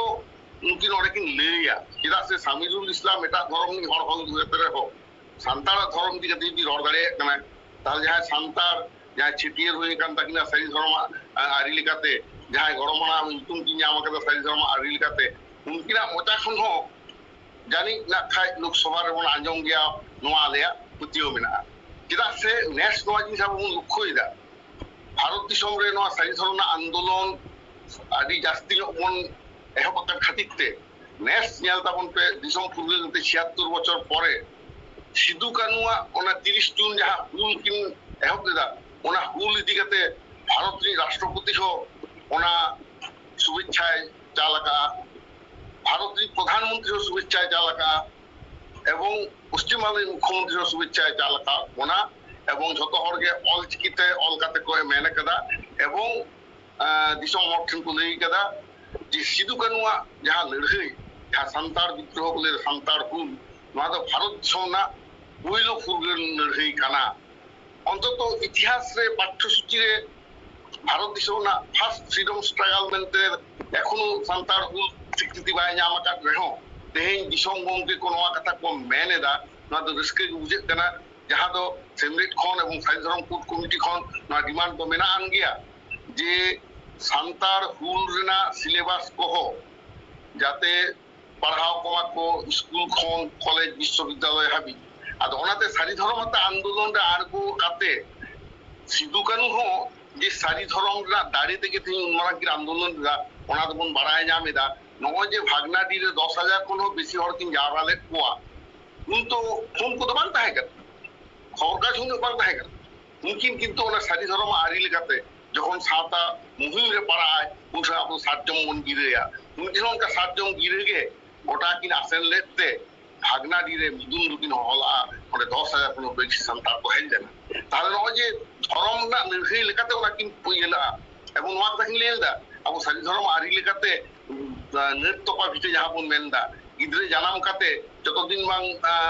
ᱱᱩᱠᱤᱱ ᱚᱸᱰᱮ ᱠᱤᱱ ᱞᱟᱹᱭᱟ᱾ ᱪᱮᱫᱟᱜ ᱥᱮ ᱥᱟᱢᱤᱨᱩᱞ ᱤᱥᱞᱟᱢ ᱮᱴᱟᱜ ᱫᱷᱚᱨᱚᱢ ᱨᱤᱱᱤᱡ ᱦᱚᱲ ᱦᱚᱸ ᱦᱩᱭ ᱠᱟᱛᱮ ᱨᱮᱦᱚᱸ ᱥᱟᱱᱛᱟᱲᱟᱜ ᱫᱷᱚᱨᱚᱢ ᱤᱫᱤ ᱠᱟᱛᱮ ᱡᱩᱫᱤ ᱨᱚᱲ ᱫᱟᱲᱮᱭᱟᱜ ᱠᱟᱱᱟᱭ, ᱛᱟᱦᱞᱮ ᱡᱟᱦᱟᱸᱭ ᱥᱟᱱᱛᱟᱲ, ᱡᱟᱦᱟᱸᱭ ᱪᱷᱟᱹᱴᱭᱟᱹᱨ ᱦᱩᱭ ᱟᱠᱟᱱ ᱛᱟᱹᱠᱤᱱᱟ ᱥᱟᱹᱨᱤ ᱫᱷᱚᱨᱚᱢᱟᱜ, ᱟ, ᱟᱹᱨᱤ ᱞᱮᱠᱟᱛᱮ, ᱡᱟᱦᱟᱸᱭ ᱜᱚᱲᱚᱢ ᱦᱟᱲᱟᱢ ᱧᱩᱛᱩᱢ ᱠᱤᱱ ᱧᱟᱢ ᱟᱠᱟᱫᱟ ᱥᱟᱹᱨᱤ ᱫᱷᱚᱨᱚᱢᱟᱜ ᱟᱹᱨᱤ ᱞᱮᱠᱟᱛᱮ, ᱩᱱᱠᱤᱱᱟᱜ ᱢᱚᱪᱟ ᱠᱷᱚᱱ ᱦᱚᱸ ᱡᱟᱹᱱᱤᱡ ᱱᱟᱜ ᱠᱷᱟᱡ ᱞᱳᱠᱥᱚᱵᱷᱟ ᱨᱮᱵᱚᱱ ᱟᱸᱡᱚᱢ ᱜᱮᱭᱟ, ᱱᱚᱣᱟ ᱟᱞᱮᱭᱟᱜ ᱯᱟᱹᱛᱭᱟᱹᱣ ᱢᱮᱱᱟᱜᱼᱟ᱾ ᱪᱮᱫᱟᱜ ᱥᱮ ᱱᱮᱥ ᱱᱚᱣᱟ ᱡᱤᱱᱤᱥ ᱟᱵᱚ ᱵᱚᱱ ᱞᱚᱠᱠᱷᱚᱭᱮᱫᱟ, ᱵᱷᱟᱨᱚᱛ ᱫᱤᱥᱚᱢ ᱨᱮ ᱱᱚᱣᱟ ᱥᱟᱹᱨᱤ ᱫᱷᱚᱨᱚᱢ ᱨᱮᱱᱟᱜ ᱟᱱᱫᱳᱞᱚᱱ ᱟᱹᱰᱤ ᱡᱟᱹᱥᱛᱤ ᱧᱚᱜ ᱵᱚᱱ ᱮᱦᱚᱵ ᱟᱠᱟᱫ ᱠᱷᱟᱹᱛᱤᱨ ᱛᱮ ᱱᱮᱥ ᱧᱮᱞ ᱛᱟᱵᱚᱱ ᱯᱮ, ᱫᱤᱥᱚᱢ ᱯᱷᱩᱨᱜᱟᱹᱞ ᱠᱟᱛᱮ ᱪᱷᱤᱭᱟᱛᱛᱳᱨ ᱵᱚᱪᱷᱚᱨ ᱯᱚᱨᱮ ᱥᱤᱫᱩ ᱠᱟᱹᱱᱩᱣᱟᱜ ᱚᱱᱟ ᱛᱤᱨᱤᱥ ᱡᱩᱱ ᱡᱟᱦᱟᱸ ᱦᱩᱞ ᱠᱤᱱ ᱮᱦᱚᱵ ᱞᱮᱫᱟ, ᱚᱱᱟ ᱦᱩᱞ ᱤᱫᱤ ᱠᱟᱛᱮ ᱵᱷᱟᱨᱚᱛ ᱨᱤᱱᱤᱡ ᱨᱟᱥᱴᱨᱚᱯᱚᱛᱤ ᱦᱚᱸ ᱚᱱᱟ ᱥᱩᱵᱷᱮᱪᱪᱷᱟᱭ ᱪᱟᱞ ᱟᱠᱟᱫᱼᱟ, ᱵᱷᱟᱨᱚᱛ ᱨᱤᱱᱤᱡ ᱯᱨᱚᱫᱷᱟᱱ ᱢᱚᱱᱛᱨᱤ ᱦᱚᱸ ᱥᱩᱵᱷᱮᱪᱪᱷᱟᱭ ᱪᱟᱞ ᱟᱠᱟᱫᱼᱟ, ᱮᱵᱚᱝ ᱯᱚᱥᱪᱤᱢ ᱵᱟᱝᱞᱟ ᱨᱤᱱᱤᱡ ᱢᱩᱠᱷᱭᱚᱢᱚᱱᱛᱨᱤ ᱦᱚᱸ ᱥᱩᱵᱷᱮᱪᱪᱷᱟᱭ ᱪᱟᱞ ᱟᱠᱟᱫ ᱵᱚᱱᱟ᱾ ᱮᱵᱚᱝ ᱡᱷᱚᱛᱚ ᱦᱚᱲ ᱜᱮ ᱚᱞ ᱪᱤᱠᱤ ᱛᱮ ᱚᱞ ᱠᱟᱛᱮ ᱠᱚ ᱢᱮᱱ ᱟᱠᱟᱫᱟ, ᱮᱵᱚᱝ ᱟᱸ, ᱫᱤᱥᱚᱢ ᱦᱚᱲ ᱴᱷᱮᱱ ᱠᱚ ᱞᱟᱹᱭ ᱠᱟᱫᱟ ᱡᱮ ᱥᱤᱫᱩ ᱠᱟᱹᱱᱩᱣᱟᱜ ᱡᱟᱦᱟᱸ ᱞᱟᱹᱲᱦᱟᱹᱭ, ᱡᱟᱦᱟᱸ ᱥᱟᱱᱛᱟᱲ ᱵᱤᱫᱽᱫᱨᱳᱦᱚ ᱠᱚ ᱞᱟᱹᱭ ᱥᱟᱱᱛᱟᱲ ᱦᱩᱞ, ᱱᱚᱣᱟ ᱫᱚ ᱵᱷᱟᱨᱚᱛ ᱫᱤᱥᱚᱢ ᱨᱮᱱᱟᱜ ᱯᱳᱭᱞᱳ ᱯᱷᱩᱨᱜᱟᱹᱞ ᱞᱟᱹᱲᱦᱟᱹᱭ ᱠᱟᱱᱟ᱾ ᱚᱱᱛᱚᱛᱚ ᱤᱛᱤᱦᱟᱥ ᱨᱮ, ᱯᱟᱴᱷᱚᱥᱩᱪᱤ ᱨᱮ ᱵᱷᱟᱨᱚᱛ ᱫᱤᱥᱚᱢ ᱨᱮᱱᱟᱜ first freedom struggle ᱢᱮᱱᱛᱮ ᱮᱠᱷᱚᱱᱳ ᱥᱟᱱᱛᱟᱲ ᱦᱩᱞ ᱥᱤᱠᱨᱤᱛᱤ ᱵᱟᱭ ᱧᱟᱢ ᱟᱠᱟᱫ ᱨᱮᱦᱚᱸ, ᱛᱮᱦᱮᱧ ᱫᱤᱥᱚᱢ ᱜᱚᱢᱠᱮ ᱠᱚ ᱱᱚᱣᱟ ᱠᱟᱛᱷᱟ ᱠᱚ ᱢᱮᱱ ᱮᱫᱟ, ᱱᱚᱣᱟ ᱫᱚ ᱨᱟᱹᱥᱠᱟᱹ ᱜᱮ ᱵᱩᱡᱷᱟᱹᱜ ᱠᱟᱱᱟ᱾ ᱡᱟᱦᱟᱸ ᱫᱚ ᱥᱮᱢᱞᱮᱫ ᱠᱷᱚᱱ ᱮᱵᱚᱝ ᱥᱟᱹᱨᱤ ᱫᱷᱚᱨᱚᱢ ᱠᱳᱰ ᱠᱚᱢᱤᱴᱤ ᱠᱷᱚᱱ ᱱᱚᱣᱟ ᱰᱤᱢᱟᱱᱰ ᱫᱚ ᱢᱮᱱᱟᱜ ᱟᱱ ᱜᱮᱭᱟ ᱡᱮ ᱥᱟᱱᱛᱟᱲ ᱦᱩᱞ ᱨᱮᱱᱟᱜ ᱥᱤᱞᱮᱵᱟᱥ ᱠᱚᱦᱚᱸ ᱡᱟᱛᱮ ᱯᱟᱲᱦᱟᱣ ᱠᱚᱣᱟ ᱠᱚ ᱥᱠᱩᱞ ᱠᱷᱚᱱ ᱠᱚᱞᱮᱡᱽ ᱵᱤᱥᱥᱚᱵᱤᱫᱽᱫᱟᱞᱚᱭ ᱦᱟᱹᱵᱤᱡ᱾ ᱟᱫᱚ ᱚᱱᱟᱛᱮ ᱥᱟᱹᱨᱤ ᱫᱷᱚᱨᱚᱢ ᱟᱛᱮ ᱟᱱᱫᱳᱞᱚᱱ ᱨᱮ ᱟᱬᱜᱚ ᱠᱟᱛᱮ ᱥᱤᱫᱩ ᱠᱟᱹᱱᱩ ᱦᱚᱸ ᱡᱮ ᱥᱟᱹᱨᱤ ᱫᱷᱚᱨᱚᱢ ᱨᱮᱱᱟᱜ ᱫᱟᱲᱮ ᱛᱮᱜᱮ ᱛᱮᱦᱮᱧ ᱩᱱ ᱢᱟᱨᱟᱝ ᱠᱤᱱ ᱟᱱᱫᱳᱞᱚᱱ ᱞᱮᱫᱟ, ᱚᱱᱟ ᱫᱚᱵᱚᱱ ᱵᱟᱲᱟᱭ ᱧᱟᱢ ᱮᱫᱟ᱾ ᱱᱚᱜᱼᱚᱭ ᱡᱮ ᱵᱷᱟᱜᱽᱱᱟᱰᱤ ᱨᱮ ᱫᱚᱥ ᱦᱟᱡᱟᱨ ᱠᱷᱚᱱ ᱦᱚᱸ ᱵᱮᱥᱤ ᱦᱚᱲ ᱠᱤᱱ ᱡᱟᱣᱨᱟ ᱞᱮᱫ ᱠᱚᱣᱟ, ᱩᱱ ᱛᱚ ᱯᱷᱳᱱ ᱠᱚᱫᱚ ᱵᱟᱝ ᱛᱟᱦᱮᱸ ᱠᱟᱱᱟ, ᱠᱷᱚᱵᱚᱨ ᱠᱟᱜᱚᱡᱽ ᱩᱱᱟᱹᱜ ᱵᱟᱝ ᱛᱟᱦᱮᱸ ᱠᱟᱱᱟ᱾ ᱩᱱᱠᱤᱱ ᱠᱤᱱᱛᱩ ᱚᱱᱟ ᱥᱟᱹᱨᱤ ᱫᱷᱚᱨᱚᱢ ᱟᱹᱨᱤ ᱞᱮᱠᱟᱛᱮ ᱡᱚᱠᱷᱚᱱ ᱥᱟᱶᱛᱟ ᱢᱩᱦᱤᱢ ᱨᱮ ᱯᱟᱲᱟᱜ ᱟᱭ, ᱩᱱ ᱥᱚᱢᱚᱭ ᱟᱵᱚ ᱥᱟᱨᱡᱚᱢ ᱵᱚᱱ ᱜᱤᱨᱟᱹᱭᱟ᱾ ᱩᱱᱠᱤᱱ ᱦᱚᱸ ᱚᱱᱠᱟ ᱥᱟᱨᱡᱚᱢ ᱜᱤᱨᱟᱹ ᱜᱮ ᱜᱚᱴᱟ ᱠᱤᱱ ᱟᱥᱮᱱ ᱞᱮᱫ ᱛᱮ ᱵᱷᱟᱜᱽᱱᱟᱰᱤ ᱨᱮ ᱢᱤᱫᱩᱱ ᱫᱚᱠᱤᱱ ᱦᱚᱦᱚ ᱞᱟᱜᱼᱟ᱾ ᱚᱸᱰᱮ ᱫᱚᱥ ᱦᱟᱡᱟᱨ ᱠᱷᱚᱱ ᱵᱮᱥᱤ ᱥᱟᱱᱛᱟᱲ ᱠᱚ ᱦᱮᱡ ᱞᱮᱱᱟ᱾ ᱛᱟᱦᱞᱮ ᱱᱚᱜᱼᱚᱭ ᱡᱮ ᱫᱷᱚᱨᱚᱢ ᱨᱮᱱᱟᱜ ᱞᱟᱹᱲᱦᱟᱹᱭ ᱞᱮᱠᱟᱛᱮ ᱚᱱᱟ ᱠᱤᱱ ᱤᱭᱟᱹ ᱞᱟᱜᱼᱟ, ᱮᱵᱚᱝ ᱱᱚᱣᱟ ᱠᱟᱛᱷᱟ ᱠᱤᱱ ᱞᱟᱹᱭ ᱞᱮᱫᱟ, ᱟᱵᱚ ᱥᱟᱹᱨᱤ ᱫᱷᱚᱨᱚᱢ ᱟᱹᱨᱤ ᱞᱮᱠᱟᱛᱮ ᱱᱟᱹᱛ ᱛᱚᱯᱟ ᱵᱷᱤᱴᱟᱹ ᱡᱟᱦᱟᱸ ᱵᱚᱱ ᱢᱮᱱᱫᱟ, ᱜᱤᱫᱽᱨᱟᱹ ᱡᱟᱱᱟᱢ ᱠᱟᱛᱮ ᱡᱚᱛᱚ ᱫᱤᱱ ᱵᱟᱝ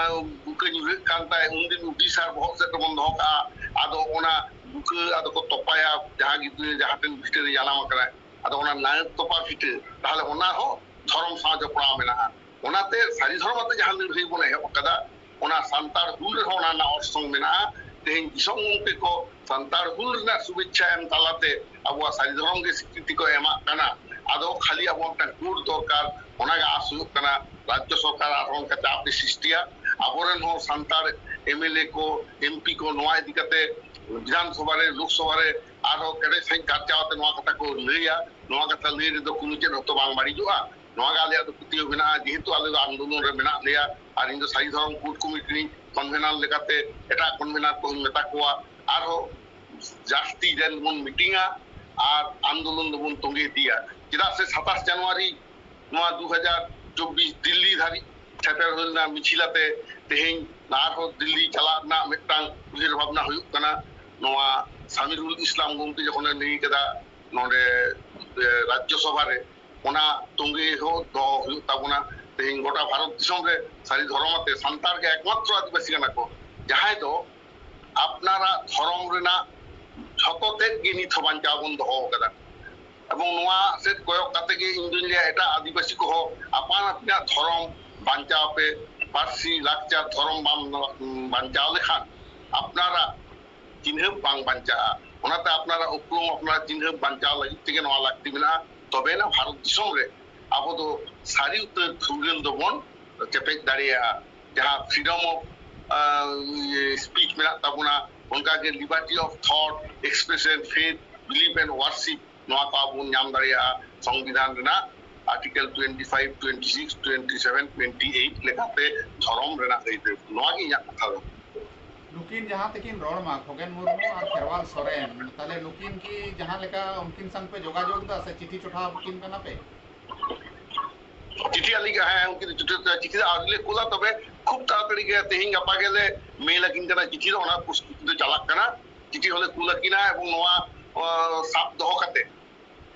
ᱵᱩᱠᱟᱹ ᱧᱩᱨᱦᱟᱹᱜ ᱠᱟᱱ ᱛᱟᱭ, ᱩᱱᱫᱤᱱ ᱩᱰᱤᱥᱟ ᱵᱚᱦᱚᱜ ᱥᱮᱫ ᱨᱮᱵᱚᱱ ᱫᱚᱦᱚ ᱠᱟᱜᱼᱟ᱾ ᱟᱫᱚ ᱚᱱᱟ ᱵᱩᱠᱟᱹ ᱟᱫᱚ ᱠᱚ ᱛᱚᱯᱟᱭᱟ, ᱡᱟᱦᱟᱸ ᱜᱤᱫᱽᱨᱟᱹ ᱡᱟᱦᱟᱸ ᱴᱷᱮᱱ ᱵᱷᱤᱴᱟᱹ ᱨᱮ ᱡᱟᱱᱟᱢ ᱟᱠᱟᱱᱟᱭ, ᱟᱫᱚ ᱚᱱᱟ ᱱᱟᱹᱛ ᱛᱚᱯᱟ ᱵᱷᱤᱴᱟᱹ, ᱛᱟᱦᱞᱮ ᱚᱱᱟ ᱦᱚᱸ ᱫᱷᱚᱨᱚᱢ ᱥᱟᱶ ᱡᱚᱯᱲᱟᱣ ᱢᱮᱱᱟᱜᱼᱟ᱾ ᱚᱱᱟᱛᱮ ᱥᱟᱹᱨᱤ ᱫᱷᱚᱨᱚᱢ ᱟᱛᱮ ᱡᱟᱦᱟᱸ ᱞᱟᱹᱲᱦᱟᱹᱭ ᱵᱚᱱ ᱮᱦᱚᱵ ᱟᱠᱟᱫᱟ, ᱚᱱᱟ ᱥᱟᱱᱛᱟᱲ ᱦᱩᱞ ᱨᱮᱦᱚᱸ ᱚᱱᱟ ᱨᱮᱱᱟᱜ ᱚᱨᱥᱚᱝ ᱢᱮᱱᱟᱜᱼᱟ᱾ ᱛᱮᱦᱮᱧ ᱫᱤᱥᱚᱢ ᱜᱚᱢᱠᱮ ᱠᱚ ᱥᱟᱱᱛᱟᱲ ᱦᱩᱞ ᱨᱮᱱᱟᱜ ᱥᱩᱵᱮᱪᱪᱷᱟ ᱮᱢ ᱛᱟᱞᱟᱛᱮ ᱟᱵᱚᱣᱟᱜ ᱥᱟᱹᱨᱤ ᱫᱷᱚᱨᱚᱢ ᱜᱮ ᱥᱤᱠᱨᱤᱛᱤ ᱠᱚ ᱮᱢᱟᱜ ᱠᱟᱱᱟ᱾ ᱟᱫᱚ ᱠᱷᱟᱹᱞᱤ ᱟᱵᱚ ᱢᱤᱫᱴᱟᱝ ᱠᱳᱰ ᱫᱚᱨᱠᱟᱨ, ᱚᱱᱟᱜᱮ ᱟᱥ ᱦᱩᱭᱩᱜ ᱠᱟᱱᱟ ᱨᱟᱡᱽᱡᱚ ᱥᱚᱨᱠᱟᱨ ᱟᱨᱦᱚᱸ ᱚᱱᱠᱟ ᱪᱟᱯ ᱮ ᱥᱨᱤᱥᱴᱤᱭᱟ᱾ ᱟᱵᱚᱨᱮᱱ ᱦᱚᱸ ᱥᱟᱱᱛᱟᱲ ᱮᱢᱮᱞᱮ ᱠᱚ, ᱮᱢᱯᱤ ᱠᱚ ᱱᱚᱣᱟ ᱤᱫᱤ ᱠᱟᱛᱮ ᱵᱤᱫᱷᱟᱱ ᱥᱚᱵᱷᱟ ᱨᱮ, ᱞᱳᱠ ᱥᱚᱵᱷᱟ ᱨᱮ ᱟᱨᱦᱚᱸ ᱠᱮᱴᱮᱡ ᱥᱟᱺᱦᱤᱡ ᱪᱟᱨᱪᱟᱣ ᱟᱛᱮ ᱱᱚᱣᱟ ᱠᱟᱛᱷᱟ ᱠᱚ ᱞᱟᱹᱭᱟ᱾ ᱱᱚᱣᱟ ᱠᱟᱛᱷᱟ ᱞᱟᱹᱭ ᱨᱮᱫᱚ ᱠᱳᱱᱳ ᱪᱮᱫ ᱦᱚᱸᱛᱚ ᱵᱟᱝ ᱵᱟᱹᱲᱤᱡᱚᱜᱼᱟ᱾ ᱱᱚᱣᱟ ᱜᱮ ᱟᱞᱮᱭᱟᱜ ᱫᱚ ᱯᱟᱹᱛᱭᱟᱹᱣ ᱢᱮᱱᱟᱜᱼᱟ, ᱡᱮᱦᱮᱛᱩ ᱟᱞᱮ ᱫᱚ ᱟᱱᱫᱳᱞᱚᱱ ᱨᱮ ᱢᱮᱱᱟᱜ ᱞᱮᱭᱟ᱾ ᱟᱨ ᱤᱧ ᱫᱚ ᱥᱟᱹᱨᱤ ᱫᱷᱚᱨᱚᱢ ᱠᱳᱰ ᱠᱚᱢᱤᱴᱤ ᱨᱤᱱ ᱠᱚᱱᱵᱷᱮᱱᱟᱨ ᱞᱮᱠᱟᱛᱮ ᱮᱴᱟᱜ ᱠᱚᱱᱵᱷᱮᱱᱟᱨ ᱠᱚᱦᱚᱸᱧ ᱢᱮᱛᱟ ᱠᱚᱣᱟ, ᱟᱨᱦᱚᱸ ᱡᱟᱹᱥᱛᱤ ᱫᱮᱱ ᱵᱚᱱ ᱢᱤᱴᱤᱝᱟ ᱟᱨ ᱟᱱᱫᱳᱞᱚᱱ ᱫᱚᱵᱚᱱ ᱛᱚᱸᱜᱮ ᱤᱫᱤᱭᱟ᱾ ᱪᱮᱫᱟᱜ ᱥᱮ ᱥᱟᱛᱟᱥ ᱡᱟᱱᱩᱣᱟᱨᱤ ᱱᱚᱣᱟ ᱫᱩ ᱦᱟᱡᱟᱨ ᱪᱚᱵᱵᱤᱥ ᱫᱤᱞᱞᱤ ᱫᱷᱟᱹᱨᱤᱡ ᱥᱮᱴᱮᱨ ᱦᱩᱭ ᱞᱮᱱᱟ ᱢᱤᱪᱷᱤᱞ ᱟᱛᱮ᱾ ᱛᱮᱦᱮᱧ ᱟᱨᱦᱚᱸ ᱫᱤᱞᱞᱤ ᱪᱟᱞᱟᱜ ᱨᱮᱱᱟᱜ ᱢᱤᱫᱴᱟᱝ ᱩᱭᱦᱟᱹᱨ ᱵᱷᱟᱵᱽᱱᱟ ᱦᱩᱭᱩᱜ ᱠᱟᱱᱟ᱾ ᱱᱚᱣᱟ ᱥᱟᱢᱤᱨᱩᱞ ᱤᱥᱞᱟᱢ ᱜᱚᱢᱠᱮ ᱡᱚᱠᱷᱚᱱᱮ ᱞᱟᱹᱭ ᱠᱮᱫᱟ ᱱᱚᱰᱮ, ᱮ, ᱨᱟᱡᱽᱡᱚ ᱥᱚᱵᱷᱟ ᱨᱮ, ᱚᱱᱟ ᱛᱚᱸᱜᱮ ᱦᱚᱸ ᱫᱚᱦᱚ ᱦᱩᱭᱩᱜ ᱛᱟᱵᱚᱱᱟ᱾ ᱛᱮᱦᱮᱧ ᱜᱚᱴᱟ ᱵᱷᱟᱨᱚᱛ ᱫᱤᱥᱚᱢ ᱨᱮ ᱥᱟᱹᱨᱤ ᱫᱷᱚᱨᱚᱢ ᱟᱛᱮ ᱥᱟᱱᱛᱟᱲ ᱜᱮ ᱮᱠᱢᱟᱛᱨᱚ ᱟᱹᱫᱤᱵᱟᱹᱥᱤ ᱠᱟᱱᱟ ᱠᱚ, ᱡᱟᱦᱟᱸᱭ ᱫᱚ ᱟᱯᱱᱟᱨᱟᱜ ᱫᱷᱚᱨᱚᱢ ᱨᱮᱱᱟᱜ ᱡᱷᱚᱛᱚ ᱛᱮᱫ ᱜᱮ ᱱᱤᱛ ᱦᱚᱸ ᱵᱟᱧᱪᱟᱣ ᱵᱚᱱ ᱫᱚᱦᱚ ᱟᱠᱟᱫᱟ᱾ ᱮᱵᱚᱝ ᱱᱚᱣᱟ ᱥᱮᱫ ᱠᱚᱭᱚᱜ ᱠᱟᱛᱮ ᱜᱮ ᱤᱧ ᱫᱩᱧ ᱞᱟᱹᱭᱟ, ᱮᱴᱟᱜ ᱟᱹᱫᱤᱵᱟᱹᱥᱤ ᱠᱚᱦᱚᱸ ᱟᱯᱟᱱ ᱟᱹᱯᱤᱱᱟᱜ ᱫᱷᱚᱨᱚᱢ ᱵᱟᱧᱪᱟᱣ ᱯᱮ, ᱯᱟᱹᱨᱥᱤ, ᱞᱟᱠᱪᱟᱨ, ᱫᱷᱚᱨᱚᱢ ᱵᱟᱢ ᱵᱟᱧᱪᱟᱣ ᱞᱮᱠᱷᱟᱱ ᱟᱯᱱᱟᱨᱟᱜ ᱪᱤᱱᱦᱟᱹᱯ ᱵᱟᱝ ᱵᱟᱧᱪᱟᱜᱼᱟ᱾ ᱚᱱᱟᱛᱮ ᱟᱯᱱᱟᱨᱟᱜ ᱩᱯᱨᱩᱢ, ᱟᱯᱱᱟᱨᱟᱜ ᱪᱤᱱᱦᱟᱹᱯ ᱵᱟᱧᱪᱟᱣ ᱞᱟᱹᱜᱤᱫ ᱛᱮᱜᱮ ᱱᱚᱣᱟ ᱞᱟᱹᱠᱛᱤ ᱢᱮᱱᱟᱜᱼᱟ᱾ ᱛᱚᱵᱮᱱᱟ ᱵᱷᱟᱨᱚᱛ ᱫᱤᱥᱚᱢ ᱨᱮ ᱟᱵᱚ ᱫᱚ ᱥᱟᱹᱨᱤ ᱩᱛᱟᱹᱨ ᱯᱷᱩᱨᱜᱟᱹᱞ ᱫᱚᱵᱚᱱ ᱪᱮᱯᱮᱡ ᱫᱟᱲᱮᱭᱟᱜᱼᱟ᱾ ᱡᱟᱦᱟᱸ freedom of speech ᱢᱮᱱᱟᱜ ᱛᱟᱵᱚᱱᱟ, ᱚᱱᱠᱟᱜᱮ liberty of thought, expression, faith, belief and worship, ᱱᱚᱣᱟ ᱠᱚ ᱟᱵᱚ ᱵᱚᱱ ᱧᱟᱢ ᱫᱟᱲᱮᱭᱟᱜᱼᱟ ᱥᱚᱝᱵᱤᱫᱷᱟᱱ ᱨᱮᱱᱟᱜ article twenty five, twenty six, twenty seven, twenty eight ᱞᱮᱠᱟᱛᱮ ᱫᱷᱚᱨᱚᱢ ᱨᱮᱱᱟᱜ ᱟᱹᱭᱫᱟᱹᱨ᱾ ᱱᱚᱣᱟ ᱜᱮ ᱤᱧᱟᱹᱜ ᱠᱟᱛᱷᱟ ᱫᱚ᱾ ᱱᱩᱠᱤᱱ ᱡᱟᱦᱟᱸ ᱛᱮᱠᱤᱱ ᱨᱚᱲ ᱢᱟ, ᱠᱷᱚᱜᱮᱱ ᱢᱩᱨᱢᱩ ᱟᱨ ᱠᱷᱮᱨᱣᱟᱞ ᱥᱚᱨᱮᱱ, ᱛᱟᱦᱞᱮ ᱱᱩᱠᱤᱱ ᱠᱤ ᱡᱟᱦᱟᱸ ᱞᱮᱠᱟ ᱩᱱᱠᱤᱱ ᱥᱟᱝ ᱯᱮ ᱡᱳᱜᱟᱡᱳᱜᱽ ᱫᱟ ᱥᱮ ᱪᱤᱴᱷᱤ ᱪᱚᱴᱷᱟᱣ ᱟᱹᱠᱤᱱ ᱠᱟᱱᱟ ᱯᱮ? ᱪᱤᱴᱷᱤ ᱟᱹᱞᱤᱧ, ᱦᱮᱸ, ᱩᱱᱠᱤᱱ ᱪᱤᱴᱷᱤ, ᱪᱤᱴᱷᱤ ᱫᱚ ᱟᱹᱣᱨᱤ ᱞᱮ ᱠᱩᱞᱟ, ᱛᱚᱵᱮ ᱠᱷᱩᱵ ᱛᱟᱲᱟᱛᱟᱲᱤ ᱜᱮ ᱛᱮᱦᱮᱧ ᱜᱟᱯᱟ ᱜᱮᱞᱮ ᱢᱮᱞ ᱟᱹᱠᱤᱱ ᱠᱟᱱᱟ ᱪᱤᱴᱷᱤ ᱫᱚ, ᱚᱱᱟ ᱯᱨᱚᱥᱛᱩᱛᱤ ᱫᱚ ᱪᱟᱞᱟᱜ ᱠᱟᱱᱟ᱾ ᱪᱤᱴᱷᱤ ᱦᱚᱸᱞᱮ ᱠᱩᱞ ᱟᱹᱠᱤᱱᱟ ᱮᱵᱚᱝ ᱱᱚᱣᱟ, ᱚ, ᱥᱟᱵ ᱫᱚᱦᱚ ᱠᱟᱛᱮ